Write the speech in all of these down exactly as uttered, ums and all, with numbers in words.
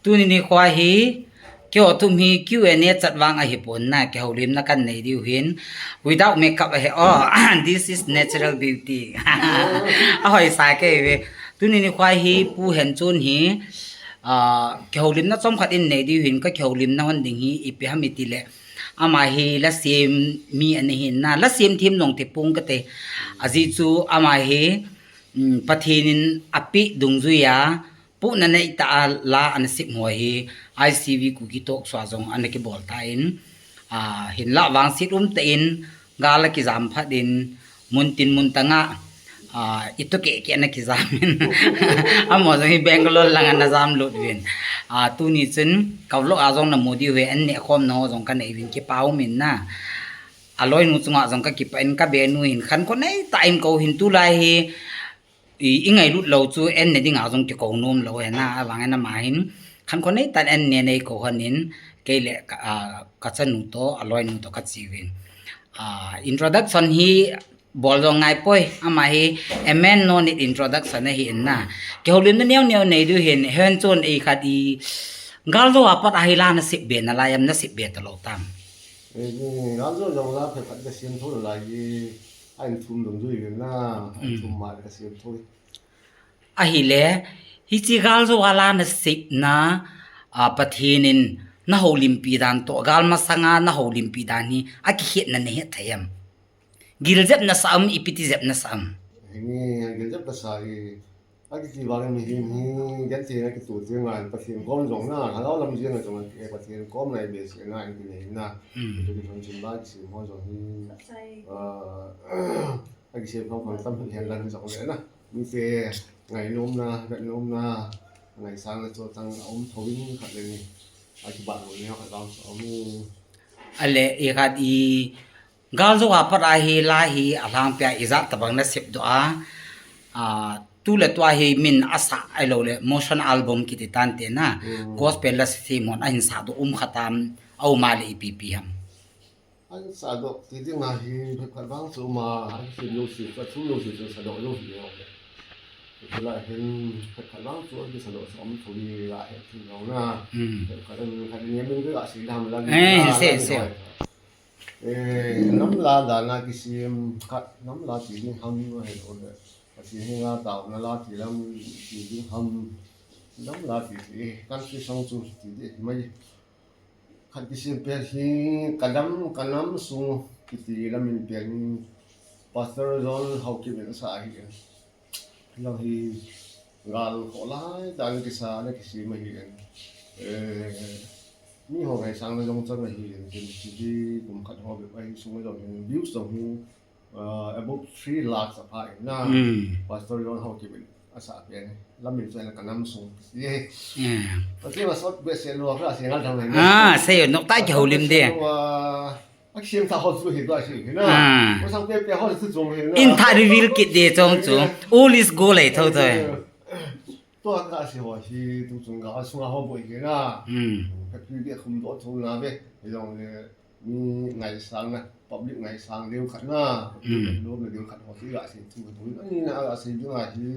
Tuni nikho hi, keiho thum hi Q and A chat vang ahipon na, kihoulimna kanei diu hin. Without makeup ahi, oh, this is natural beauty. Ahoisa kei ve. Tuni nikho hi Pu Henchun hi, ah, kihoulimna chomkhat inei diu hin, kakihoulimna hon ding hi, ipi ham itile. Ama hi lasem mi ana hin na, lasem thim jong thipung kate. Ajeh chu ama hi, um, Pathen in apeh dungjuiya, puhna neitah a la ana sep ho hi, I C V Kuki Talk sua jong ana kibol tan, ah, hinlah vangset umtah in, gal akijam phat in, muntin muntang a, ah, itoh keh keh ana kijam in. Amaho jong hi Bangalore lang ana jamlut uvin. Ah, tuni chun, ka vlog a jong namu diu ve, an nehkhomna ho jong kanei uvin, kipa umin na. Aloinu chunga jong kakipah in, kabenu hin, khankho neitah in kou hin tulai hi, i, ingailut lou chu, an ne dinga jong kikou nom lou hi na, avang in ama hin, khankho neitah in an ne nei kou hon in, kei le ka, ah, kachanu toh, aloinu toh kache uvin. Ah, introduction hi, bol jong ngaipoi, ama hi, a man no need introduction ahi in na. Kihoulimna neo neo nei diu hin, Henchun ei khat i, gal jou a pat a hi la nasep be nalai am, nasep be talou tam. Gal jou jong la phat phat kasem tho nalai hi, a inthum dungjui hin na, a inthum ma kasem tho. Ahile, hiche gal jou a la nasepna, ah, Pathen in nahoulimpi dan toh, gal masanga nahoulimpi dan hi, akikhetna nahet thei am. Giljep nasah am, ipi ti jep nasah am. Giljep nasah hi, akiti vang mihem hi, genthei a kitoh teng ngai, Pathen kom jong na, lhagao lam jeng a jong, eh, Pathen kom ngai behseh ngai kinei na. Kitoh kilhon chin ba kisem ho jong hi, ah, akisem kham kham tam hen lang jong le na. Mite ngainomna, vetnomna, ngaisangna chu tang aum thou in khat le ni. Akibat lou ni khat vang chu aum. Ale, i khat i, gal jou a pat a hi la hi alhangpia ijat tabang nasep doh a. Ah, tuletua hi min asah ahilou le motion album kiti tante na. Gospel la sithim hon ahin sah doh um khat am, aum a le ipi ipi ham. Ahin sah doh ti ding ahi, phat phat vang chu ma, ahin sim lou si, athum lou si chu sah doh lou hi lou. Chulai hin phat phat vang chu ahin sah doh chu aum thou hi la he thei lou na. Phat phat in, khat in min ka sei dam la. Eh, sei, sei. Eh, nam la dan a kisem khat, nam la ti ding ham ahi lou le. Pathen henga taona la ti lam ti ding ham. Nam la ti ti, country song chu ti ding mai. Khat kisem pen hi ka dam, ka nam sung kiti la min pen hi Pastor John Haokip in asah ahi. Lang hi gal kho lai tah in kisa, ana kisem ahi. Eh, mi ho ngaisangna jong chang ahi. Kin kiti kum khat ho bep ahi sung jong hi views jong hi, ah, above three lakhs apha in na. Pastor John Haokip in asah pen. Lamin chu ka nam sung. Ye. Pathen a sot behseh lou, ka sei ngal thang le. Ah, sei, nok tai kihoulim de. Akisem tha ho chu hi, tua sei hi na. Ko sang pe pe ho chu chung hi na. In tha reveal kit de chong chu. All is go le tho tho. Tua ka sei ho hi tu chung ga sung a ho boi hi na. Ka pi de khum do tho na ve. Jong le. Mi ngaisang na, public ngaisang deu khat na, public lom na deu khat ho chu ga sei thu thu. Ani na ga sei ding ahi,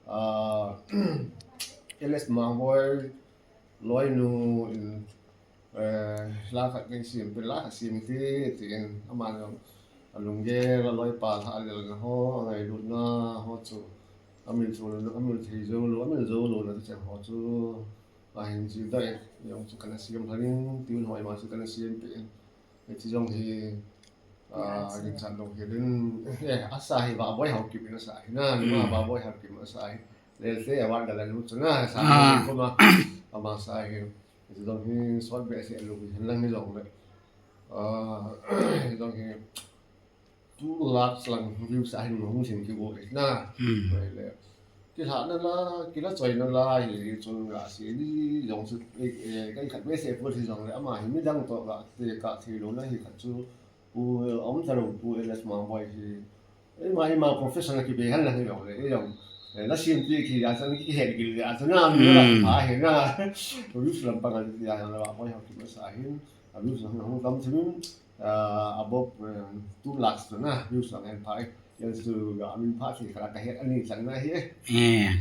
ah, L S Mangboi, loinu in, eh, la khat nei sem, pen la khat sem ti, ti in, ama jong, alunggel, aloipa, tha lel na ho, angailutna ho chu, amin chu, amin thei jou lou, amin jou lou na ti chen ho chu. Ahin chi dai, jong chu kana siam thanin, tune hoi ma chu kana siam pe. Hiche jong hi, ah, ginchat lou hi din, eh, asah hi Vahboi Haokip in asah hi na, nima Vahboi Haokip in asah hi. Lelte award gala nu chu na, sa hi kuma, ama sa hi. Hiche jong hi sot behseh lou hi lang hi jong le. Ah, jong hi, two lakhs lang views ahin hung sin kigo le na. Bai le. Kilhahna la, kila choina la, hi chun ga sei ni jong chu, eh, eh, ka khat behseh pu hi jong le, ama hi midang toh ga te ka thei lou na hi khat chu, pu, um, ta lou pu, L S Mangboi hi. Eima, eima professional kibe han lang hi jong le, eh, jong. Eh, la sim ti khi ya chan kihet gil ya chan na, mi la pha hi na. Views lam pang a ti ya la, Vahboi Haokip in asah hin. A views lang hung tam thim. Ah, above, eh, two lakhs chu na, views lang hen pha e. Yan chu ga min pha thei khat a ka het ani chan na hi. Eh,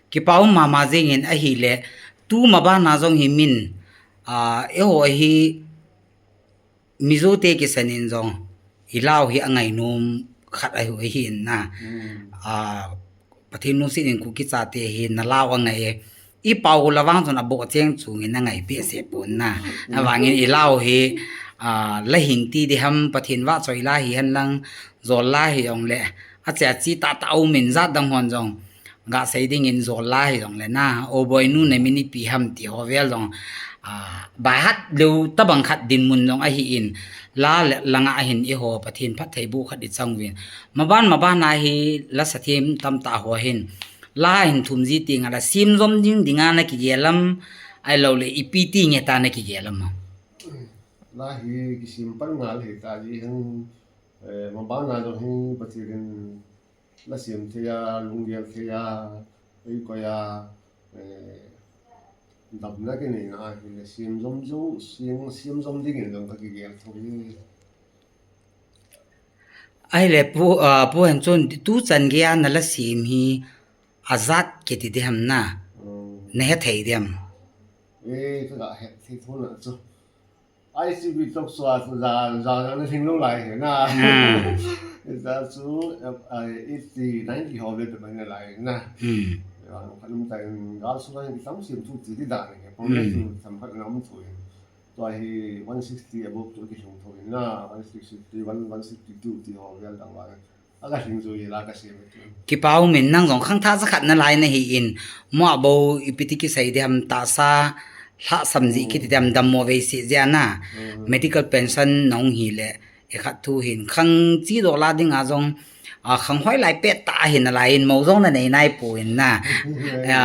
kipa um mama jing in ahile, Tu maban a jong hi min, ah, eiho hi Mizo te kisan in jong, i Lao hi angainom khat ahi, ahi in na. Hmm. Ah, Pathen lungset in Kuki chate hi na Lao angai e. I pao la vang chun aboh cheng chung in angai behseh pon na. Hmm. Avang in i Lao hi, ah, la hing ti ding ham, Pathen vahchoi la hihen lang, jol la hijong le, ache ache tah tah um in jat dang hon jong ga sei ding in jol la hijong le na, O Boinu na min ipi ham ti ho vel jong, ah, baihat lou tabang khat dinmun jong ahi in, la le, la nga hin eiho Pathen phattheiboh khat i chang uvin. Maban, maban a hi la sa them tamtah ho hin, la hin thum ji teng a la sem jom ding ding a na kigel am, ahilou le ipi ti nge ta na kigel am? La hi kisem pan ngal hi ta ji hin, eh, maban a jong hi Pathen in la sem thei a, lunggel thei a, ei koi a, eh, damna kinei na a hi le sem jom jo, sem, sem jom ding in jong ka kigel thou hi. Ahile pu, ah, pu hen chun tu chan gei a na la sem hi ajat kiti ding ham na. Hmm. Na he thei ding ham? Eh, ka ga he thei thou na chu. I C B tok sua chu ja, ja, ja na thing lou lai he na. Hmm. Ja chu, eh, eighty, ninety ho ve pe mai na lai na. Hmm. Ya, ka nung tai gal su lai ki tam sim thu ti ti da ne. Problem Hmm. chu tam khat na um thu. Tua hi one sixty above chu ki lhung thou in na, one sixty, one, one sixty-two ti ho vel dang lai. Aga hing chu hi la ka sem e. Kipa um in nang jong khangthah jakhat na lai na hi in, mo a bo ipi ti kisei ding ham tahsa, lhasam ji kiti ding ham dammo vei si jia na. Mm. Medical pension nong hi le, i khat thu hin khang chi doh la ding a jong, a, khang hoi lai pet tah hi na lai in, mo jong na nei nai poi na. Mm. A,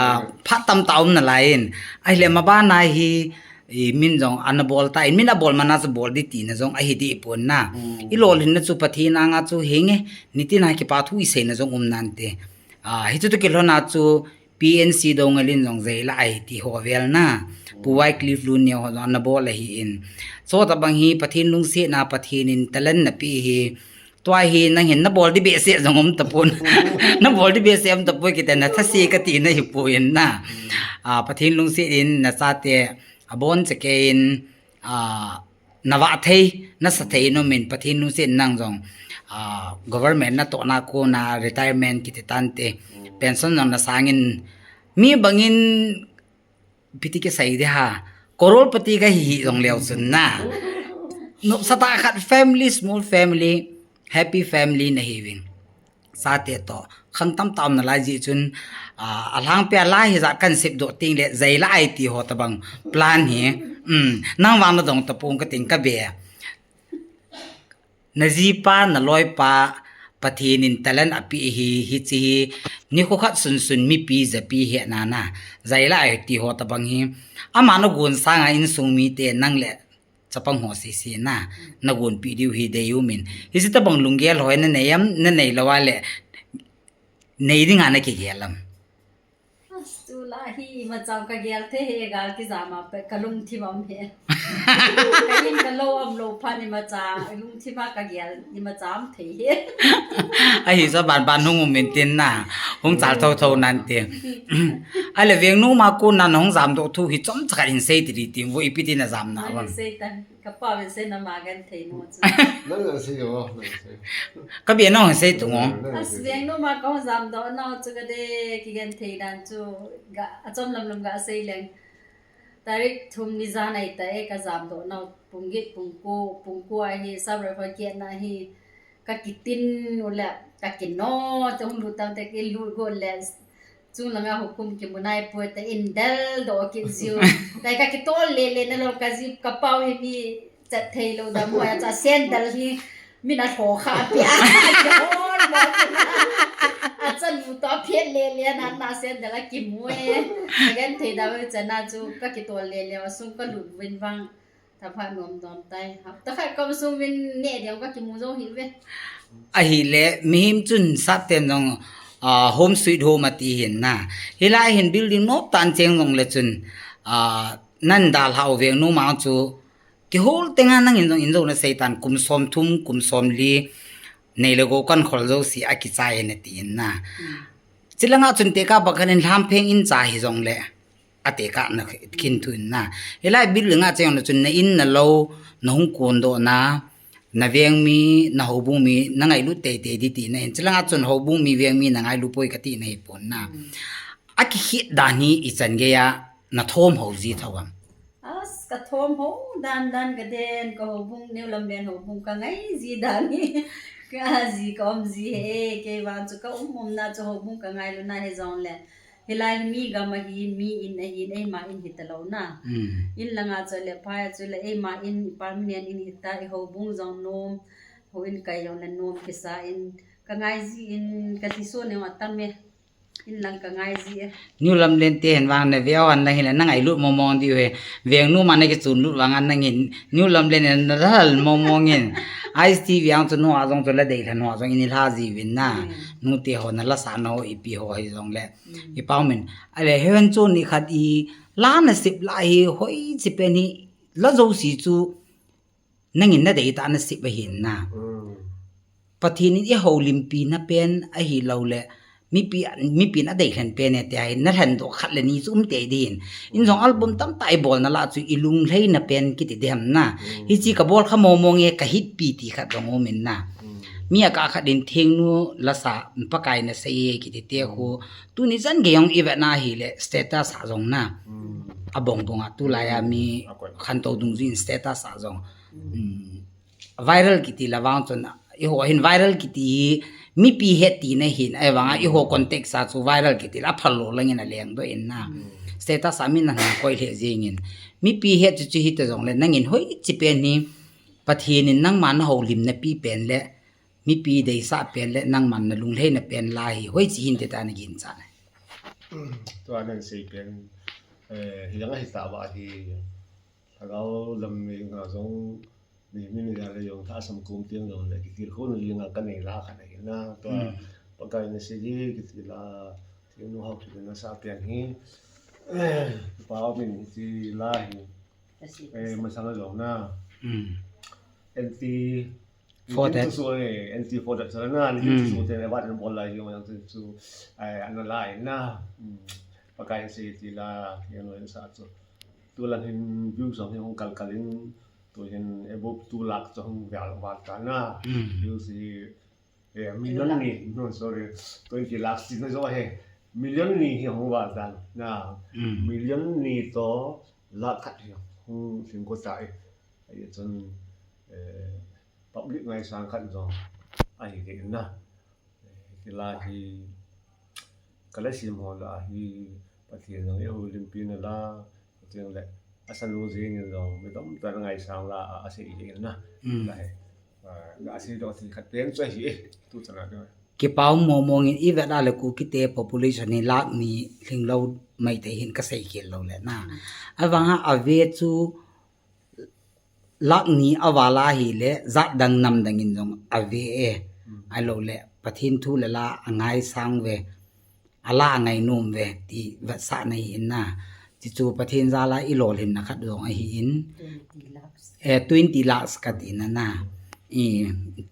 phat tamtah um na lai in. Ahile maban a hi, I min jong ana bol ta, i min a bol man a chu bol ding tina jong ahi deh pon na. Mm. I lolhinna chu Pathen anga chu henge, nitin a kipa thu i seina jong um nante. Ah, hichu toh kilhon a chu P N C Doungel in jong jei la ahi ti ho vel na. Pu Wycliffe Luneo ho jong ana bol ahi in. Chuti bang hi Pathen lungsetna, Pathen in talent na pe hi. Tua hi nang hin na bol ding behseh jong um tapon. Na bol ding behseh um tapoi kiti na thase kati na hi poi na. Ah, Pathen lungset in na chate abon chekei in, ah, na vah thei, na sa thei in um in Pathen lungset in nang jong, ah, government natohna kona retirement kiti tante, pension jong na sang in mi bang in ipi ti kisei ding ham, crorepati ka hi hi jong leu chun na. Nopsa tah khat family, small family, happy family na hi uvin. Chate toh khang tamtah um na lai jeh chun, ah, alhangpi a la hi ja kan sep doh teng le jei la ahi ti ho tabang plan hi. Um, nang vang na dong tapong ka ting ka be. Na jipa, na loipa, Pathen in talent ape hi, hiche hi, nikho khat sunsun mipi japi hi nana, jei la ahi ti ho tabang hi. Ama na gon sanga insung mite nang le chapang ho sese na, na gonpi diu hi dei um in. Hiche tabang lunggel hoi na nei am, na nei lou a le, nei dinga na kigel am? As, tu la hi imacha ka gel thei hi, gal kijam a peh ka lungthim a um hi. Ka in ka lou um lou phat imacha, lungthim a ka gel imacha um thei hi. Ahi sa ban ban hung um in tin na, hung chal tho tho nan tin. Ahile veng nom a kona na hung jamdoh thu hi chomcha khat hin sei ti di tin, vo ipi ti na jam na. Ai, vo sei tan. Ka pa ve se na ma genthei mo chu. Nang na sei o, nang sei. Ka be nang sei tu ngo. Nang na sei. As veng nom a ka jamdoh nau chu ka de kigenthei dan chu ga achom lam lam ga sei leng. Tarik thum ni jan ahi tai ka jamdoh nau pung get pung ko, pung ko ahi sub rifle kit na hi ka kitin u le ka kino te hung lut tam te ki lut go le Chung langa hukum kimu nai poi ta in del doh kit jiu. Tai ka kitol le le na lou ka ji ka pau hi mi chat thei lou da mo ya cha sandal hi mi na tho kha pia. Kihol mo. A chan mu to phet le le na na sandal a kimu e. Ka genthei da we chana chu ka kitol le le a sung ka lut vin vang. Taphat nom nom tai. Hapta khat kom sung vin ne diang ka kimu jo hi ve. Ahile, mihem chun sap ten jong, ah, home sweet home ati hin na. Hilai hin building nop tan cheng jong le chun, ah, nan dalha u veng nom a chu, kihol tenga nang in jong in jo na sei tan kum som thum, kum som li, nei le gou kan khol jo si a kichai na ti hin na. Mm. Chilanga chun te ka bak khan in lham pheng in cha hi jong le. Ate ka na khin thu in na. Hilai building a cheng na chun na in na lo, na hung kon doh na, na veng mi, na houbung mi, na ngailut teitei di ti na hin. Chilanga chun houbung mi veng mi na ngailu poi ka ti na hi pon na. A kikhit dan hi i chan gei a na thom ho ji tho am? As, ka thom ho dan dan ka den, ka houbung, New Lamlen houbung ka ngai ji dan hi. Ka ji ka um ji he, kei vang chu ka um um na chu houbung ka ngailu na hi jong le. Hilai hi mi gam ahin, mi in ahin, eima in hita lo na. In langa chu le phai chu le eima in, i permanent in hita, i houbung jong nom, houin kai jong le nom kisa in, ka ngai ji in, ka ti so ne ma tam e. In lang ka ngai ji e. New Lamlen te hin vang na veu an lang hin na ngailut mong mong diu he. Veng nu ma na kichun lut vang an nang hin New Lamlen in na hal mong mong in. Ice T V ang chu nu a jong chu la dei la nu a jong in la ji vin na. Nu te ho na la sa na ho ipi ho hi jong le. I pau min. Ale hen chu ni khat i la na sip la hi hoi chi pen hi la jo si chu nangin na dei ta na sip a hin na. Pathen in i houlimpi na pen ahi lo le mipi mipi na dei hlen pen e te ai na hlen do khat le ni chu um te din. In jong album tam ta i bol na la chu i lung hlei na pen kiti de ham na. Hi chi ka bol kha mong mong e ka hit pi ti khat jong um in na. Mi a ka khat din thing nu la sa Pakai na sei e kiti te khu. Tu ni jan ge jong i ve na hi le status a jong na. A bong bong a tu la ya mi khan to dung jin status a jong. Viral kiti la vang chun i ho hin viral kiti hi mipi het ti na hin ai vang a i ho context a chu viral kiti la phal lo lang in a leng do in na. Status a min na na koi le jing in. Mipi het chu chu hi te jong le nangin hoi chi pen hi Pathen in nangma na houlim na pi pen le mipi dei sa pen le nangma na lung hlei na pen la hi hoi chi hin te ta na gin cha na. Tua nan sei pen, eh, hi lang a hi ta ba hi. Lhagao lam mi nga jong mi mi ni le jong tha sam kum tiang jong le ki til khun li nga ka nei la kha nei na. Tua Pakai na sei di ki til la ti nu hau ki na sa pian hi. Eh, pa min ti la hi. Eh, masang jong na. Anti For that. Anti for that. So na ni tu so te ne ba bol la jong yang tu, eh, ana la na. Pakai sei ti la yang sa tu. Tu lang hin views jong hin hung kal kal in, tu hin above two lakh jong hung val val ta na. Views hi, eh, million ni, no, sorry, twenty lakhs ti na jo he. Million ni hi hung val ta na. Million ni to lakh khat hi hung sing ko ta e. Ai chun, eh, public ngaisang khat jong ahi ke na. Ti la hi ka la sim ho la hi Pathen jong i houlimpi na la, Pathen le a sanu jing in jong mi tam ta ngaisang la a sei hi na. La hi, ah, la sei do ti khat pen chu hi e, tu chana do. Kipau mong mong in i vet a le Kuki te population hi lakh ni hing lo mai te hin ka sei khel lo le na. Avang a ave chu lakh ni a val a hi le, jat dang nam dang in jong a ve e. Ai lo le, Pathen thu le la a ngai sang ve, a la a ngai nom ve, ti vet sa na hi in na. Ti chu Pathen jal a i lolhin na khat jong ahi in. Twenty lakhs. Eh, twenty lakhs ka ti na na. I,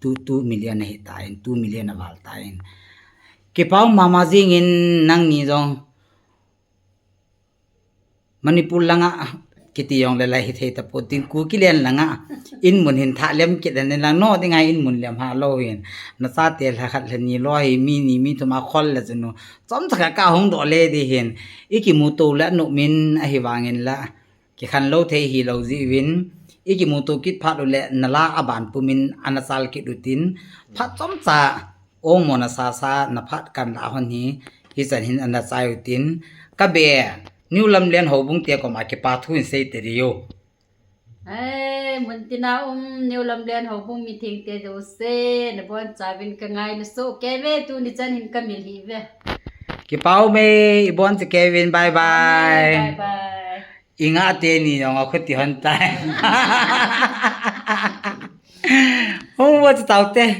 two, two million ahi ta in, two million a val ta in. Kipau mama jing in nang ni jong. Manipur langa kiti jong le lai hi thei ta po tin Kuki len langa in mun hin tha lem kit le lang no ding a in mun lem ha lo hin na sa te lha khat lha ni lo hi mi ni mi thum a khol le chunu chom cha ka hung do le di hin i kimu to le nu min ahi vangin la ki khan lo thei hi lo ji vin i kimu to kit phat u le na la a ban pumin ana chal kit u tin phat chom cha Ong mona sasa na phat kan la hon hi, hichan hin ana chai u tin, ka be, New Lamlen houbung te koma kipa thu in sei te diu. Ai, mun tina um, New Lamlen houbung mi theng te do se, na bon chavin ka ngai na so, ke ve tu ni chan hin ka mil hi ve. Kipa um e, i bon che Kevin, bye bye. Bye bye. I nga te ni jong a khuti hon tai. Hung wa tau te.